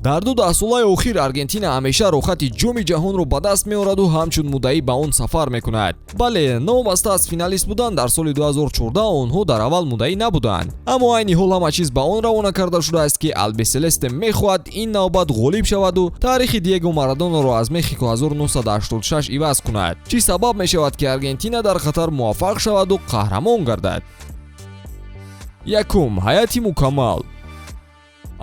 Дар ду даҳсолаи охир Аргентина ҳамеша рохати Ҷоми ҷаҳонро ба даст меораду ҳамчун муддаӣ ба он сафар мекунад. Бале, новобаста аз финалист будан дар соли 2014, онҳо дар аввал муддаӣ набуданд. Аммо айни ҳол ҳама чиз ба он равона карда шудааст, ки Албиселесте мехоҳад ин навбат ғолиб шаваду таърихи Диего Марадонаро аз Мехико 1986 иваз кунад. Чӣ сабаб мешавад, ки Аргентина дар Қатар муваффақ шаваду қаҳрамон гардад? Якум, ҳайати мукаммал.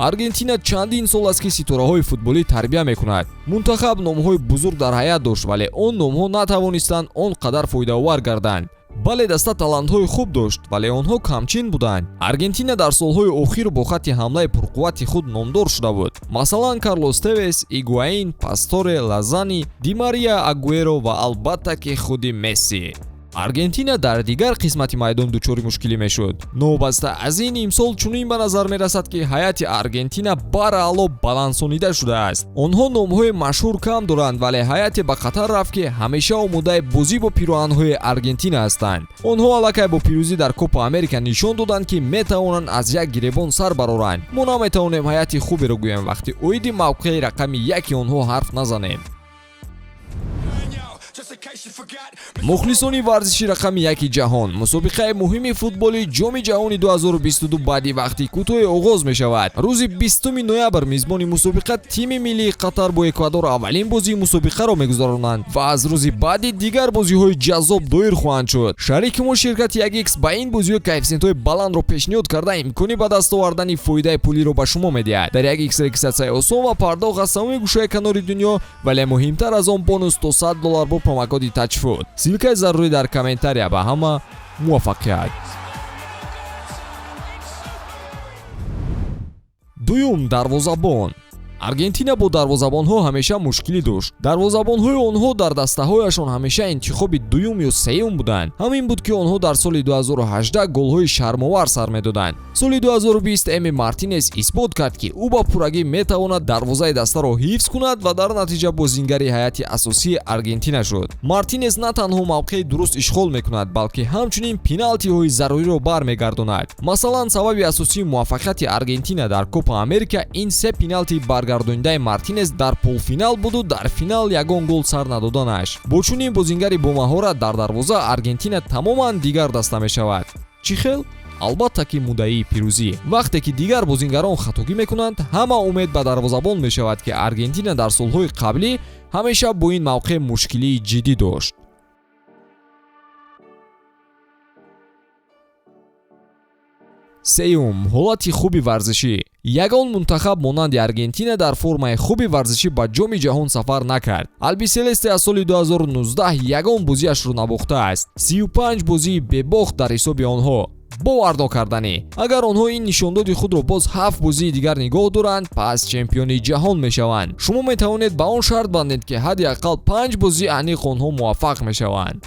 Аргентина чандин сол аст, ки ситораҳои футболӣ тарбия мекунад. Мунтахаб номҳои бузург дар ҳайат дошт, вале он номҳо натавонистанд он қадар фоидаовар гарданд. Бале, даста талантҳои хуб дошт, вале онҳо камчин буданд. Аргентина дар солҳои охир бо хатти ҳамлаи пурқуввати худ номдор шуда буд. Масалан, Карлос Тевес, Игуаин, Пасторе, Лазани, Димария, Агуэро ва, албатта ки, худи Месси. Аргентина дар дигар қисмати майдон дучори мушкилӣ мешуд. Новобаста аз ин, имсол чунин ба назар мерасад, ки ҳайати Аргентина бараъло баландсонида шудааст. Онҳо номҳои машҳур кам доранд, вале ҳайате ба Қатар рафт, ки ҳамеша омодаи бозӣ бо пироҳанҳои Аргентина ҳастанд. Онҳо аллакай бо пирӯзӣ дар Копа Америка нишон доданд, ки метавонанд аз як гиребон сар бароранд. Мо наметавонем ҳайати хуберо гӯем, вақти оиди мавқеи рақами яки онҳо ҳарф назанем. Мухлисони варзиши рақами яки ҷаҳон, мусобиқаи муҳими футболи Ҷоми ҷаҳони 2022 баъди вақти кӯтоҳе оғоз мешавад. Рӯзи 20 ноябр мизбони мусобиқа, тими миллии Қатар бо Эквадор аввалин бозии мусобиқаро мегузаронанд ва аз рӯзи баъди дигар бозиҳои ҷаззоб доир хоҳанд шуд. Шарики мо, ширкати 1X, ба ин бозиҳо коэффисиентҳои баландро пешниҳод карда, имкони ба даст овардани фоидаи пулиро ба шумо медиҳад. Дар 1X регистратсияи осон ва пардохт аз тамоми гӯшаи канори дунё, вале муҳимтар аз он, бонус то 100 доллар бо промокоди TAJFOOT. Ссылкаи зарурӣ дар комментария. Ба ҳама муваффақият! Дуюм, дарвозабон. Аргентина бо дарвозабонҳо ҳамеша мушкилӣ дошт. Дарвозабонҳои онҳо дар дастаҳояшон ҳамеша интихоби дуюм ё сеюм буданд. Ҳамин буд, ки онҳо дар соли 2018 голҳои шармовар сар медоданд. Соли 2020 Эми Мартинес исбот кард, ки ӯ ба пуррагӣ метавонад дарвозаи дастаро ҳифз кунад ва дар натиҷа бозингари ҳайати асосии Аргентина шуд. Мартинес на танҳо мавқеи дуруст ишғол мекунад, балки ҳамчунин пеналтиҳои заруриро бармегардонад. Масалан, сабаби асосии муваффақияти Аргентина дар Копа Америка ин се пеналтии баргардонидаи Мартинес дар полуфинал буду дар финал ягон гол сар надоданаш. Бо чунин бозингари бомаҳорат дар дарвоза Аргентина тамоман дигар даста мешавад. Чӣ хел? Албатта ки, муддаии пирӯзӣ. Вақте ки дигар бозингарон хатогӣ мекунанд, ҳама умед ба дарвозабон мешавад, ки Аргентина дар солҳои қаблӣ ҳамеша бо ин мавқеъ мушкилии ҷиддӣ дошт. Сеюм, ҳолати хуби варзишӣ. Ягон мунтахаб монанди Аргентина дар формаи хуби варзишӣ ба Ҷоми ҷаҳон сафар накард. Албиселесте аз соли 2019 ягон бозиашро набохтааст. 35 бозии бебохт дар ҳисоби онҳо, бовар нокарданӣ. Агар онҳо ин нишондоди худро боз ҳафт бозии дигар нигоҳ доранд, пас чемпиони ҷаҳон мешаванд. Шумо метавонед ба он шарт бандед, ки ҳадди ақал панҷ бозии аниқ онҳо муваффақ мешаванд.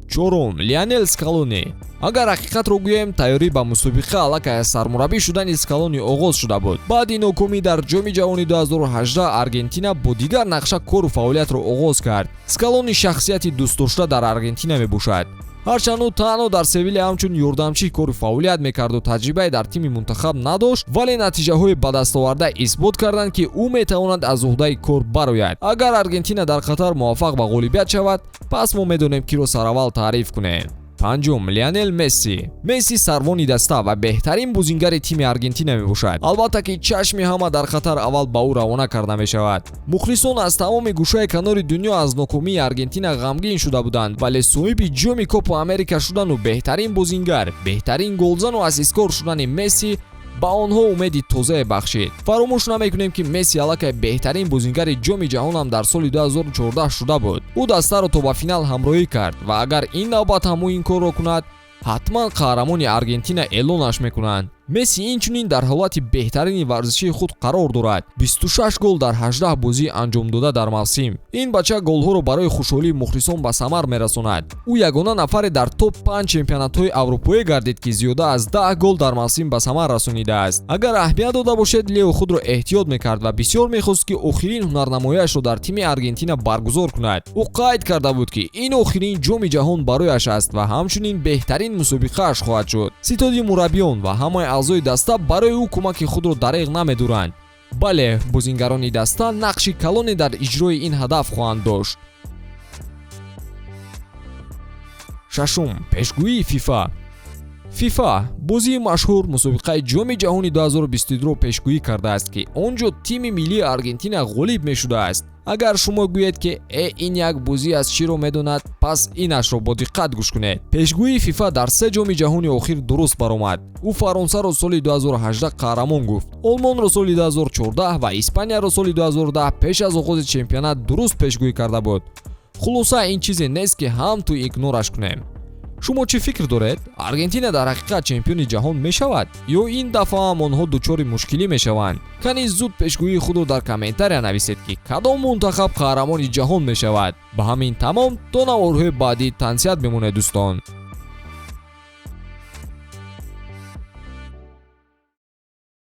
Чорум, Лионел Скалони. Агар ҳақиқатро гӯем, тайёрӣ ба мусобиқа аллакай аз сармураббӣ шудани Скалони оғоз шуда буд. Баъди нокомӣ дар Ҷоми ҷаҳони 2018 Аргентина бо дигар нақша кору фаъолиятро оғоз кард. Скалони шахсияти дӯстдошта дар Аргентина мебошад. Ҳарчанд ӯ танҳо дар Севилия ҳамчун ёрдамчӣ кору фаъолият мекарду таҷрибае дар тими мунтахаб надошт, вале натиҷаҳои ба дастоварда исбот карданд, ки ӯ метавонад аз уҳдаи кор барояд. Агар Аргентина дар Қатар муваффақ ба ғолибият шавад, пас мо медонем, киро сараввал таъриф кунем. Панҷум, Лионел Месси. Месси сарвони даста ва беҳтарин бозингари тими Аргентина мебошад. Албатта ки, чашми ҳама дар Қатар аввал ба ӯ равона карда мешавад. Мухлисон аз тамоми гӯшаи канори дунё аз нокомии Аргентина ғамгин шуда буданд, вале соҳиби ҷоми Копа Америка шудану беҳтарин бозингар, беҳтарин голзану ассисткор шудани Месси ба онҳо умеди тозае бахшид. Фаромӯш намекунем, ки Месси аллакай беҳтарин бозингари Ҷоми ҷаҳонам дар соли 2014 шуда буд. Ӯ дастаро то ба финал ҳамроҳӣ кард ва агар ин навбат ҳам ӯ ин корро кунад, ҳатман қаҳрамони Аргентина эълонаш мекунанд. Месси инчунин дар ҳолати беҳтарини варзишии худ қарор дорад: 26 гол дар 18 бозӣ анҷомдода дар мавсим. Ин бача голҳоро барои хушҳолии мухлисон ба самар мерасонад. Ӯ ягона нафаре дар топ 5 чемпионатҳои аврупоӣ гардид, ки зиёда аз 10 гол дар мавсим ба самар расонидааст. Агар аҳамият дода бошед, Лео худро эҳтиёт мекард ва бисёр мехост, ки охирин ҳунарнамояшро дар тими Аргентина баргузор кунад. Ӯ қайд карда буд, ки ин охирин Ҷоми ҷаҳон барояш аст ва ҳамчунин беҳтарин мусобиқааш хоҳад шуд. Ситоди мураббиён ва ҳамаи аъзои даста барои ӯ кӯмаки худро дареғ намедоранд. Бале, бозингарони даста нақши калоне дар иҷрои ин ҳадаф хоҳанд дошт. Шашум, пешгӯии ФИФА. ФИФА бозии машҳур мусобиқаи Ҷоми ҷаҳони 2022-ро пешгӯӣ кардааст, ки он ҷо тими миллии Аргентина ғолиб мешудааст. Агар шумо гӯед, ки ин як бозӣ аз чиро медонад, пас инашро бо диққат гӯш кунед. Пешгӯии ФИФА дар се ҷоми ҷаҳони охир дуруст баромад. Ӯ Фаронсаро соли 2018 қаҳрамон гуфт, Олмонро соли 2014 ва Испанияро соли 2010 пеш аз оғози чемпионат дуруст пешгӯӣ карда буд. Хулоса, ин чизе нест, ки ҳам ту игнораш кунем. Шумо чӣ фикр доред? Аргентина дар ҳақиқат чемпиони ҷаҳон мешавад ё ин дафъа ҳам онҳо дучори мушкилӣ мешаванд? Кани зуд пешгӯии худро дар комментария нависед, ки кадом мунтахаб қаҳрамони ҷаҳон мешавад. Ба ҳамин тамом, то наворҳои баъдӣ тансиҳат бимонед, дӯстон.